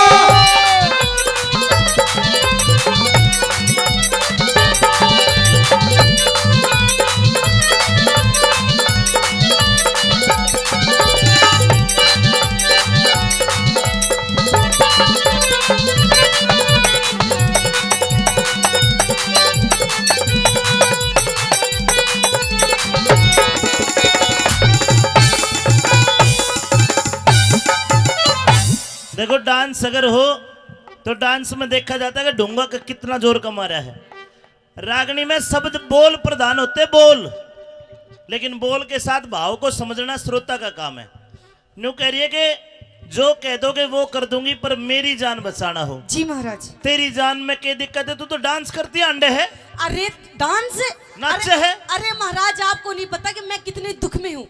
देखो, डांस अगर हो तो डांस में देखा जाता है कि ढोंगा का कितना जोर का मारा है। रागनी में शब्द बोल प्रधान होते, बोल, लेकिन बोल के साथ भाव को समझना श्रोता का काम है। न्यू कह रही है कि जो कह दोगे वो कर दूंगी, पर मेरी जान बचाना हो। जी महाराज। तेरी जान में क्या दिक्कत है, तू तो डांस करती अंडे है। अरे डांस नाचे अरे, है। अरे महाराज, आपको नहीं पता कि मैं कितने दुख में हूँ।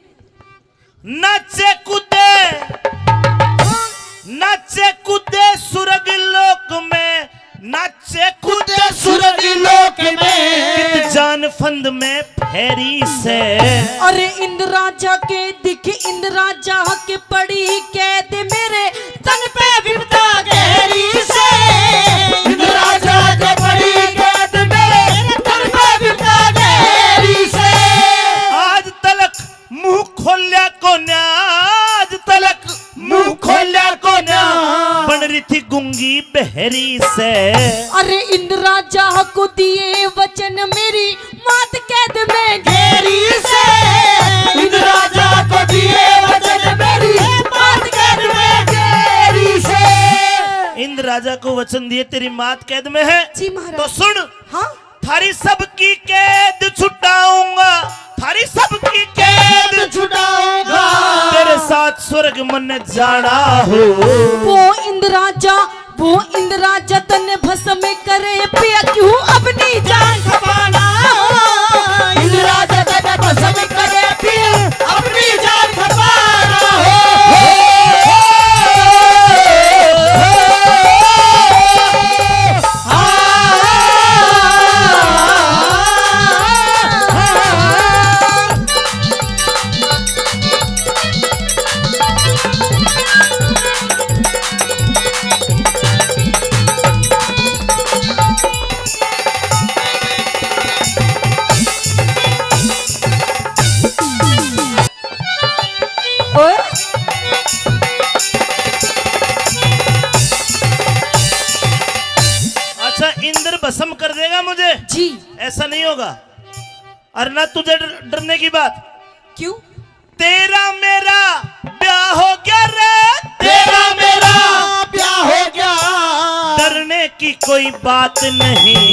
नाचे कूदे, नाचे कूदे सुरग लोक में, नाचे कूदे सुरग लोक में। कित जान फंद में फेरी से। अरे इंद्र राजा के दिख, इंद्र राजा के पड़ी कैद, मेरे तन पे विपदा गहरी से। इंद्र राजा के पड़ी कैद, मेरे तन पे विपदा गहरी से। आज तलक मुंह खोल्या कोन्या, आज तलक मुंह खोल्या कोन्या। बन रही थी गूंगी बहरी से। अरे इंद्र राजा को दिए वचन, मेरी मात कैद में घेरी से। इंद्र राजा को दिए वचन, मेरी मात कैद में घेरी से। इंद्र राजा को वचन दिए, तेरी मात कैद में है। जी महाराज। तो सुन। हाँ। थारी सबकी कैद छुटाऊंगा, थारी सबकी कैद छुटाऊंगा। तेरे साथ स्वर्ग मन जाना हो। वो इंद्र राजा, वो इंद्र राजा तन्ने भस्म करे पिया, क्यों अपनी जान खपाना? इंद्र राजा तन्ने भस्म करे पिया, अपनी जान खपाना हो। ओए। अच्छा, इंद्र भस्म कर देगा मुझे? जी। ऐसा नहीं होगा। और ना तुझे डर-, डरने की बात। क्यों? तेरा मेरा ब्याह हो गया रे, तेरा मेरा ब्याह हो गया। डरने की कोई बात नहीं।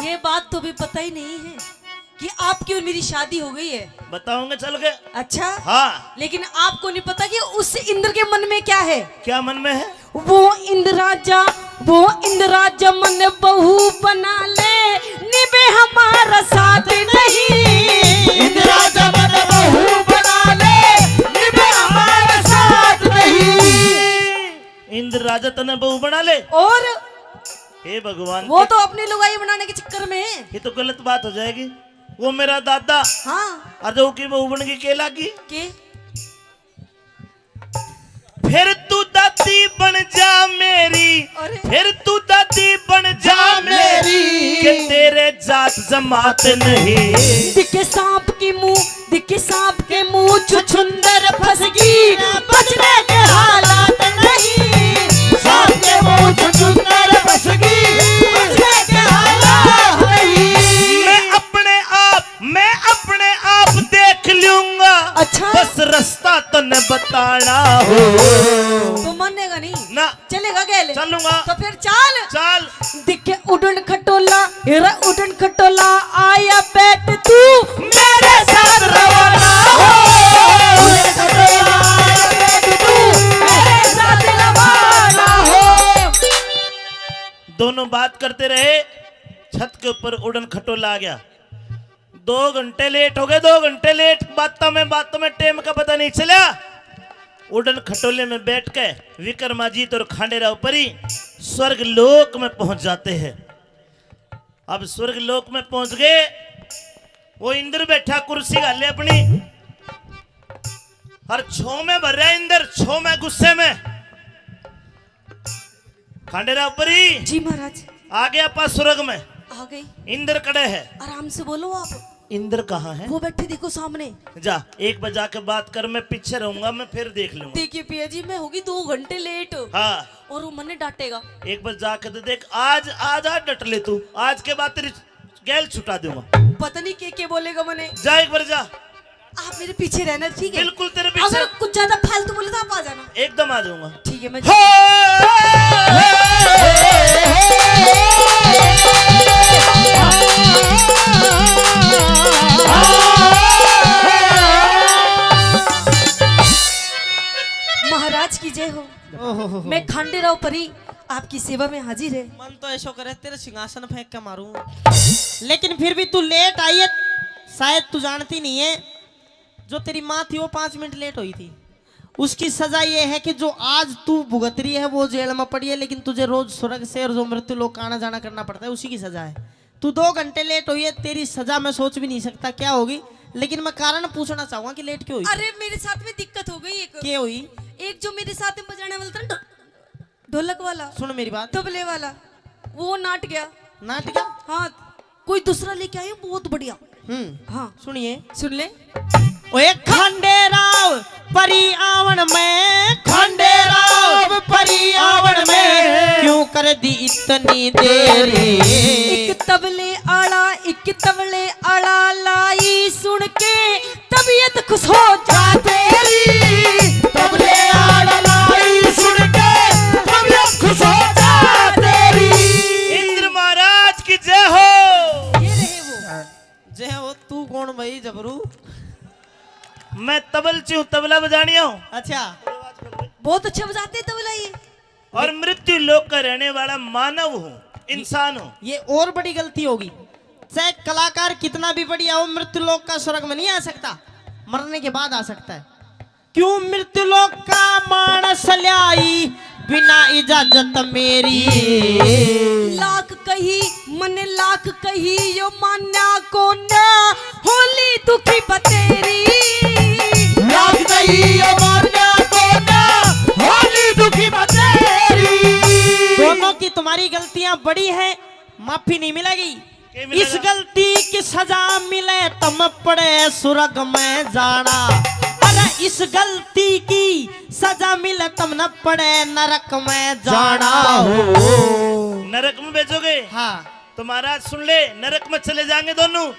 ये बात तो भी पता ही नहीं है कि आपकी और मेरी शादी हो गई है। बताऊंगा चल के। अच्छा? हाँ। लेकिन आपको नहीं पता कि उस इंद्र के मन में क्या है। क्या मन में है? वो इंद्र राजा, वो इंद्र राजा मन बहू बना ले, निभे हमारा साथ नहीं। इंद्र राजा मन बहू बना ले, निभे हमारा साथ नहीं। इंद्र राजा तने बहू बना ले। और हे भगवान, वो के- तो अपनी लुगाई बनाने के चक्कर में है। ये तो गलत बात हो जाएगी। वो मेरा दादा, हाँ। और जो की बहू बन गई, के लागी? के? फिर तू दादी बन जा मेरी, अरे। फिर तू दादी बन जा मेरी, कि तेरे जात जमात नहीं। दिखे सांप की मुंह, दिखे सांप के मुंह छुछुंदर फंसगी, बचने के हालात नहीं। सांप के मुंह छुछुंदर फंसगी, बचने के हालात नहीं। मैं अपने आप, मैं अपने आप देख लूंगा। अच्छा। बस रास्ता तन्ने बताना हो। तो मानेगा नहीं? ना। चलेगा गेल? चलूंगा। तो फिर चाल। चाल। दिखे उड़न खटोला, हेरा उड़न खटोला, आया बैठ तू मेरे साथ रवाना हो। उड़न खटोला, आया बैठ तू मेरे साथ रवाना हो। दोनों बात करते रहे, छत के ऊपर उड़न खटोला आ गया। दो घंटे लेट हो गए, दो घंटे लेट। बातों में, बातों में टेम का पता नहीं चला। उड़न खटोले में बैठ के विक्रमाजीत और खांडेराव परी स्वर्ग लोक में पहुंच जाते हैं। अब स्वर्ग लोक में पहुंच गए, वो इंद्र बैठा कुर्सी घाले अपनी, और छो में भर रहा इंद्र, छो में गुस्से में। खांडेराव परी। जी महाराज। आ गया आपा स्वर्ग में। आ गई। इंद्र कड़े है। आराम से बोलो आप। इंद्र कहाँ है? वो बैठे देखो सामने। जा, एक बार जाके बात कर, मैं पीछे रहूंगा, मैं फिर देख लूंगा। देखिए पिया जी, मैं होगी दो घंटे लेट। हाँ। और वो मन्ने डांटेगा। एक बार जाके तो देख, आज, आज, आज डट ले तू, आज के बाद तेरी गैल छुटा दूंगा। पता नहीं के, के बोलेगा मन्ने। जा एक बार जा। आप मेरे पीछे रहना, ठीक है? बिल्कुल तेरे पीछे। अगर कुछ ज्यादा फालतू बोले तो आप आ जाना। एकदम आ जाऊंगा। ठीक है, मैं महाराज की जय हो। ओहो। मैं खांडेराव परी आपकी सेवा में हाजिर है। मन तो ऐसो करे तेरे सिंहासन फेंक के मारूं, लेकिन फिर भी तू लेट आई है, शायद तू जानती नहीं है। जो तेरी माँ थी, वो पाँच मिनट लेट हुई थी, उसकी सजा ये है कि जो आज तू भुगत रही है, वो जेल में पड़ी है, लेकिन तुझे रोज स्वर्ग से और जो मृत्यु लोक का आना जाना करना पड़ता है, उसी की सजा है। तू दो घंटे लेट हुई है, तेरी सजा मैं सोच भी नहीं सकता क्या होगी। लेकिन मैं कारण पूछना चाहूंगा कि लेट क्यों हुई? अरे, मेरे साथ में दिक्कत हो गई एक। क्या हुई? एक जो मेरे साथ में बजाने वाला था ना, ढो-, ढोलक वाला, सुन मेरी बात। तबले वाला, वो नाट गया। नाट गया? हाँ, कोई दूसरा लेके आए, बहुत बढ़िया। हम्म। हाँ। सुनिए। सुन ले। ओए खंडेराव परी आवण में, खंडेराव परी आवण में, क्यों कर दी इतनी देरी? एक तबले आला, एक तबले आला लाई सुन के तबीयत खुश हो जा तेरी। तबले आला लाई सुन के तबीयत खुश हो जा तेरी। इंद्र महाराज की जय हो। ये रहे वो। जय हो। तू कौन भाई जबरू? मैं तबलची हूँ, तबला बजानिया हूँ। अच्छा। बहुत अच्छा बजाते हैं तबला ये। और मृत्यु लोक का रहने वाला मानव हूँ, इंसान हूँ। ये और बड़ी गलती होगी। चाहे कलाकार कितना भी बढ़िया हो, मृत्यु लोक का स्वर्ग में नहीं आ सकता, मरने के बाद आ सकता है। क्यों मृत्यु लोक का मानस ल्याई बिना इजाजत मेरी? लाख कही मने लाख कही, यो मान्या कोन्या, होली दुखी बतेरी। लाख कही यो मान्या कोन्या, होली दुखी बतेरी। दोनों की तुम्हारी गलतियां बड़ी हैं, माफी नहीं मिलेगी। के मिलेगा? इस गलती की सजा मिले तम पड़े स्वर्ग में जाना, अरे इस गलती की सजा मिले तम न पड़े नरक में जाना। जाना हो। नरक में भेजोगे? हाँ। तो महाराज सुन ले, नरक में चले जाएंगे दोनों।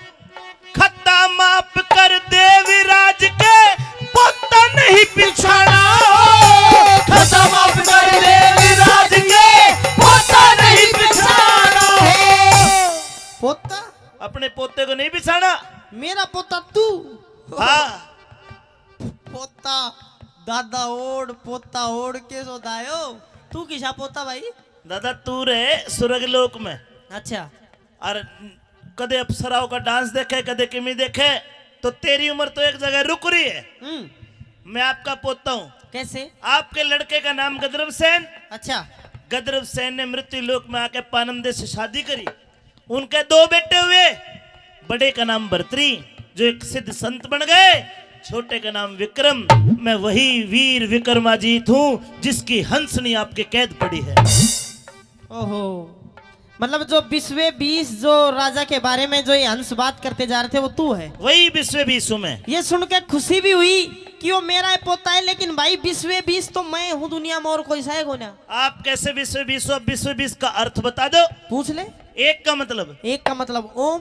खता माफ कर देवीराज के, पोता नहीं पिछाना हो। खता माफ कर देवीराज के, पोता नहीं पिछाना हो। पोता? अपने पोते को नहीं पिछाना। मेरा पोता तू? हाँ। पोता, दादा ओढ़, पोता ओढ़ के सो दायो। तू किसा पोता भाई? दादा, तू रहे स्वर्ग लोक में। अच्छा। और कदे अप्सराओं का डांस देखे, कदे किमी देखे, तो तेरी उम्र तो एक जगह रुक रही है। हम्म। मैं आपका पोता हूँ। कैसे? आपके लड़के का नाम गदरव सेन। अच्छा। गदरव सेन ने मृत्यु लोक में आके पानंदे से शादी करी। उनके दो बेटे हुए, बड़े का नाम भरतरी, जो एक सिद्ध संत बन गए, छोटे का नाम विक्रम। मैं वही वीर विक्रमाजीत हूँ, जिसकी हंसनी आपके कैद पड़ी है। ओहो, मतलब जो विश्वे बीस, जो राजा के बारे में जो ये हंस बात करते जा रहे थे, वो तू है? वही विश्वे बीस हूँ मैं। ये सुन के खुशी भी हुई कि वो मेरा ही पोता है, लेकिन भाई, विश्वे बीस तो मैं हूँ दुनिया में, और कोई सा है कोन्या। आप कैसे विश्वे बीस हो? अब विश्वे बीस का अर्थ बता दो। पूछ ले। एक का मतलब? एक का मतलब ओम।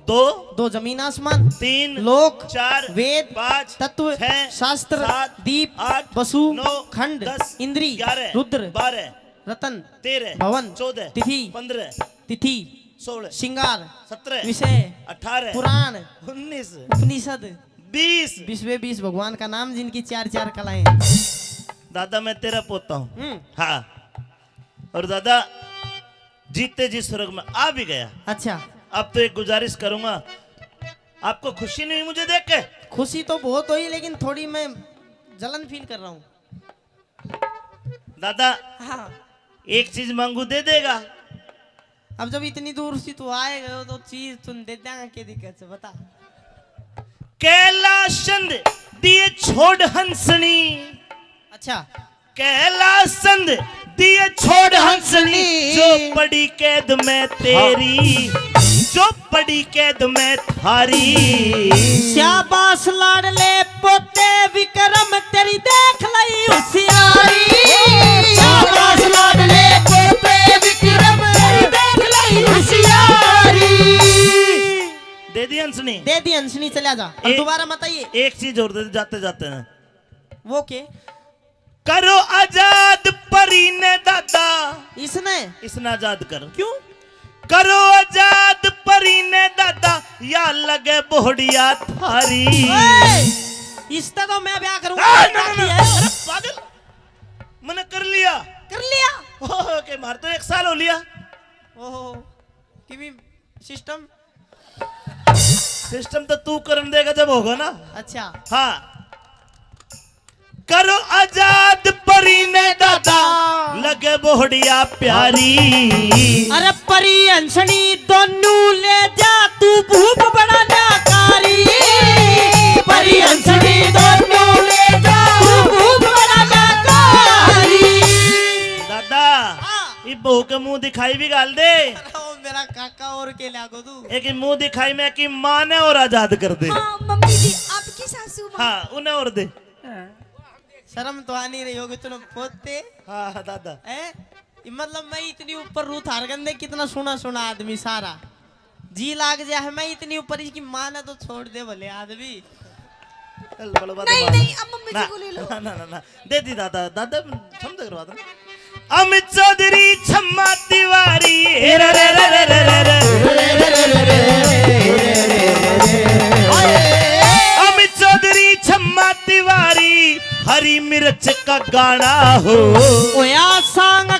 दो। दो जमीन आसमान। तीन। लोक। चार। वेद। पाँच। तत्व। छह। शास्त्र। सात। दीप। आठ। वसु। नौ। खंड। दस। इंद्री। ग्यारह। रुद्र। बारह। रतन। तेरह। भवन। चौदह। तिथि। पन्द्रह। तिथि। सोलह। श्रृंगार। सत्रह। विषय। अठारह। पुराण। उन्नीस। उपनिषद। बीस। विश्वे बीस भगवान का नाम, जिनकी चार चार कलाएं। दादा, मैं तेरा पोता हूँ। हम्म। हाँ। और दादा, जीते जी स्वर्ग में आ भी गया। अच्छा। अब तो एक गुजारिश करूंगा, आपको खुशी नहीं हुई मुझे देख के? खुशी तो बहुत हुई, लेकिन थोड़ी मैं जलन फील कर रहा हूँ। दादा, हाँ। एक चीज मांगू, दे देगा? अब जब इतनी दूर से तू आए गयो, तो चीज तुम दे देंगे, क्या दिक्कत है, बता। कैलाशंद दिए छोड़ हंसनी। अच्छा। कैलाशंद दिए छोड़ हंसनी, जो पड़ी कैद में तेरी, जो पड़ी कैद में थारी। शाबाश लाडले पोते विक्रम, तेरी देख लई होशियारी। शाबाश लाडले पोते विक्रम, तेरी देख लई होशियारी। दे दी हंसनी। दे दी हंसनी, चला जा। और एक, दोबारा मत आइए। एक चीज और दे दे जाते जाते हैं। वो के? करो आजाद परी ने दादा। इसने? इसने आजाद कर। क्यों? करो आजाद परी ने दादा, या लगे बोहड़िया थारी। ओए, इससे तो मैं ब्याह करूंगा। ए, नहीं, नहीं, नहीं। अरे पागल, मैंने कर लिया। कर लिया? ओहो, के मार तो एक साल हो लिया। ओहो, किमी सिस्टम। सिस्टम तो तू करन देगा जब होगा ना। अच्छा। हाँ। करो आजाद परी ने दादा, लगे बोहड़िया प्यारी। अरे परी हंसनी दोनों ले जा, तू भूप बड़ा न्याकारी। परी हंसनी दोनों ले जा, तू भूप बड़ा न्याकारी। दादा, हाँ। ये बहू के मुंह दिखाई भी गाल दे। अरे वो मेरा काका और के लागो तू। एक मुंह दिखाई में की माँ ने और आजाद कर दे। हाँ, मम्मी जी, आपकी सासू माँ। हाँ, उन्हें और दे। शर्म तो आनी रही होगी तुम पोते। हाँ, हाँ, दादा। हैं? ये मतलब मैं इतनी ऊपर रू थार गंदे, कितना सुना सुना आदमी सारा। जी लाग जा है मैं इतनी ऊपर, इसकी माँ ने तो छोड़ दे भले आदमी। चल, बड़वा नहीं, दबा। नहीं, अब मम्मी जी ना, को ले लो। ना, ना, ना, ना। दे दी दादा, दादा समझ कर बात ना। अमित चौधरी छम्मा तिवारी, रे रे रे रे रे रे। अमित चौधरी छम्मा तिवारी, हरी मिर्च का गाना हो। ओया सांग